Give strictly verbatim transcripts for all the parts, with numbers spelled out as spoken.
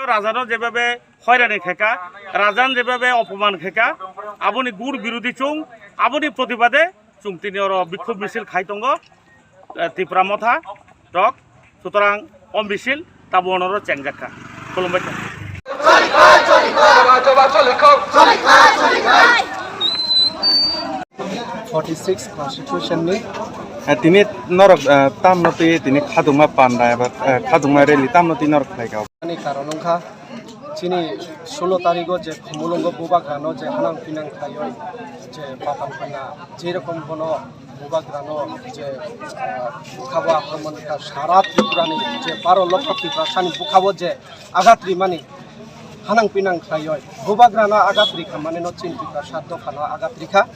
Rajano jebhabe hoirani khaika, Rajan jebhabe opoman khaika, aboni gur birodi chwng, aboni protibade chwng tini oro bikhub misil khai tongo, eh, Tipra Motha rok. Sutorang o misil tabo onoro chengjak kha. Khulumbai tong. Forty six constitution ni, eh, tini norok, eh, tamno twi tini khadukma panda eba, eh, khadukma rally tamno twi norok khlai kha. Ani karon wngkha chini sulo tarigo je Khumulwngo bubagrano je hanang pinang khlaioi je Patal Koina je rokom bono bubagrano je, eh, bukhabo akromon kha sara Tripurani je baro lokho Tiprasani bukhabo je agat rimani hanang pinang khlaioi bubagrano agat rikha maneno chini Tiprasa dophano agat rikha.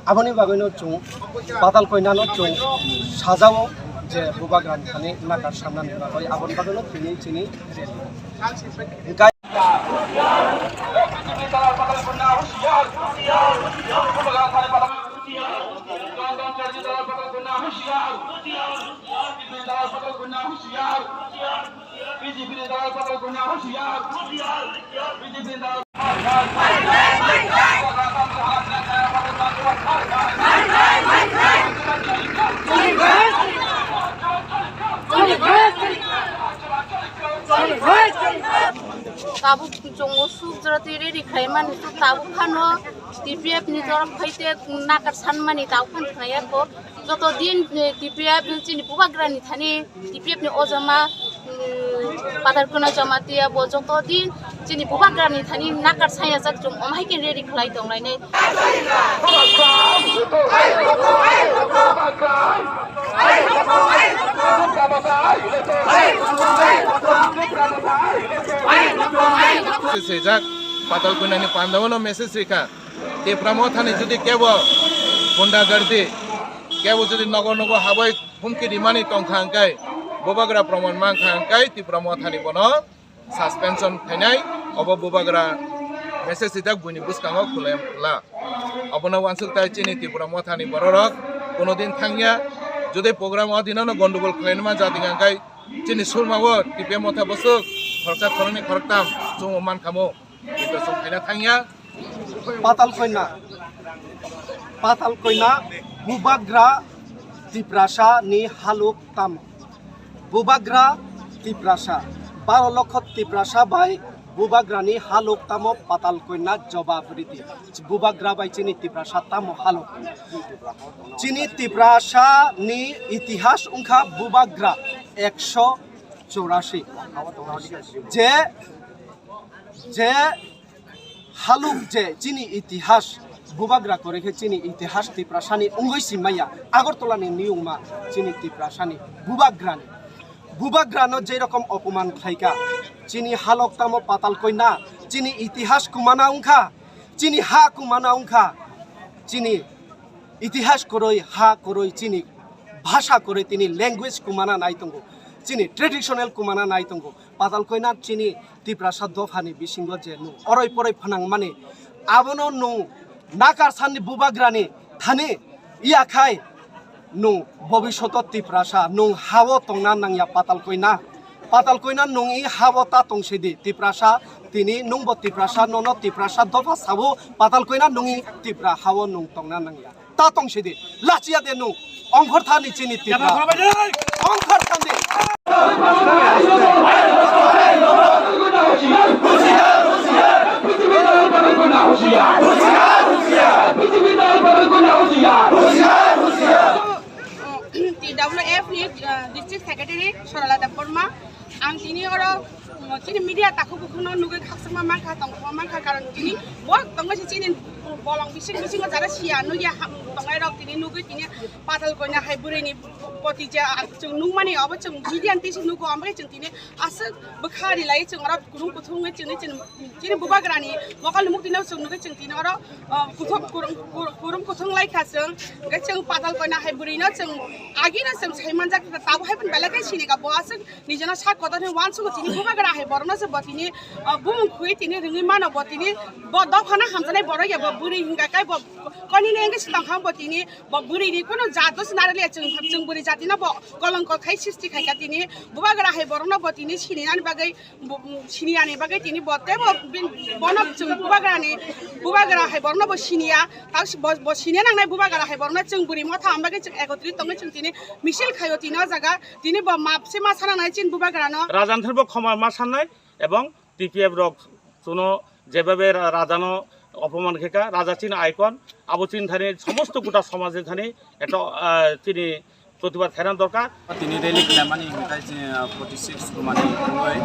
Aboni bagwino chwng Patal Koinano chwng sajao je bubagrani thani nakar samnani bagwi aboni bagwino tini chini rally. Tabuk chongo suk jora twi rally khlai mani, tabuk phano T P F ni jora phai te nakar san mani tabuk phano khlai ya kho. Joto din, eh, T P F chini bubagrani thani, T P F ni o jama, mm, Patal Koina Jamatia bo joto din chini bubagrani thani nakar saya jak chwng omhai khe rally khlai tong lainai. Swijak Patal Koinani pandao no message rikha. Tipra Mothani jodi kebo gunda gardi, kebo jodi nogo nogo habai humki rimani tongkha hwnkhe, bubagra proman mankha hwnkhe Tipra Mothani bono suspension khainai, obo bubagra message swijak buini bwskango khulai la. Obono uansuk tai chini Tipra Mothani bororok kuno din thangya, jodi program o dinono gondogol khlainama jati hwnkhe chini surmao T P F Motha bwswk khoroksa khoroknwi khoroktham chwngbo mankhamu. Kintu chwng khaina thangya. Patal Koina, Patal Koina bubagra Tiprasa ni haluk tamo? Bubagra Tiprasa, baro lokho Tiprasa bai bubagra ni haluk tamo Patal Koina jobab ridi. Bubagra bai chini Tiprasa tamo haluk? Chini Tiprasa ni itihas wngkha bubagra ekso chorasi. Je je haluk je chini itihas bubagra kore khe chini itihas Tiprasani wngwi si maya, Agartala ni niyungma chini Tiprasani bubagrani, bubagrano je rokom opoman khlaika, chini halok tamo Patal Koina, chini itihas kumana wngkha, chini ha kumana wngkha, chini itihas koroi, ha koroi, chini bhasha koroi, tini language kumana nai tongo, chini traditional kumana nai tongo. Patal Koina chini Tiprasa dophani bisingo je nwng oroi poroi phnangmani, abono nwng nakar sanni bubagrani thani yakhai nwng bobishoto Tiprasa nwng hao tongna nangya Patal Koina. Patal Koina nwng i hao ta tongsidi Tiprasa, tini nwngbo Tiprasa, nono Tiprasa dopha sabo Patal Koina nwng i Tipra hao nwng tongna nangya. Ta tong sidi, lachia de nu, ongkhor thani chini Tipra. Ongkhor thani. T W F ni, uh, District Secretary Sorala Debbarma. Ang tini oro, mm, chini media takhuk bukhukno nugwi khakchangma mankha, tongthokma mankha, karon tini bo tongma se chini bolong bising bisingo jara siya nugya ham tongnai rok tini nugwi tini Patal Koina hai bwrwi ni poti je, ah, chwng nukmani obo chwng media ni twi se nugo, omo khe chwng tini aswk bwkha rilai chwng oro kurum kuthung wngwi chwngwi chini, chini bubagrani mokol ni mukti no chwng nugwi chwng tini oro, ah, kuthuk kurum, kur-, kurum kuthung lai kha chwng, hwnkhe chwng Patal Koina hai bwrwi no chwng agi no chwng sai manjak, tabuk hai phano belai khe sini ka bo aswk. Nijano sak kotor hwnwi uansukgo chini bubagra Hai borokno se bo tini, ah, bumung khui tini rwngwi mano bo tini bo dophano hamjaknai borok ya bo bwrwi hingka khe bo konini engke se tongkha bo tini bo bwrwini kunu jat no se narwkliya chwng, chwng bwrwi jatino bo kolongko khai sristi khaikha tini bubagra hai borokno bo tini sinina ni bagwi bo, mm, siniyani bagwi tini bo teibo bin-, bono chwng bubagrani, bubagra hai borokno bo siniya, tak si bo, bo siniya nangnai bubagra hai borokno chwng bwrwi motha ang bagwi chwng ekotrit tongwi chwng tini misil khaio tini o jaga, tini bo map se ma sana nangnai chini bubagrano. Rajan therbo khoma ma sannai ebong T P F rok chuno jebabe ra-, rajano opoman khe kha, raja chini icon, abo chini thani somosto gota somajni thani eto, ah, chini protibad khaina dorkar. Tini rally khlaimani hwnkhe chini, ah, forty six kumani wngwi,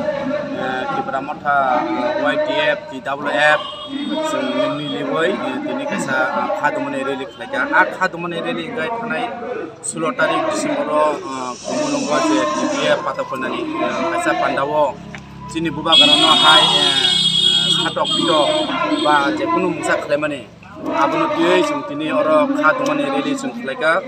ah, Tipra Motha, ah, Y T F, T W F, chwng miliwi, ah, tini kaisa, ah, kha tongmani rally khlaikha. A kha tongmani rally hwnkhe thanai sulo tarik December o, ah, Khumulwngo je T P F pata phalnani, ah, kaisa pandao chini bubagrano hai, ah, satok pitok ba jekunu mungsa khlaimani abono twiwi chwng tini oro kha tongmani rally chwng khlaikha.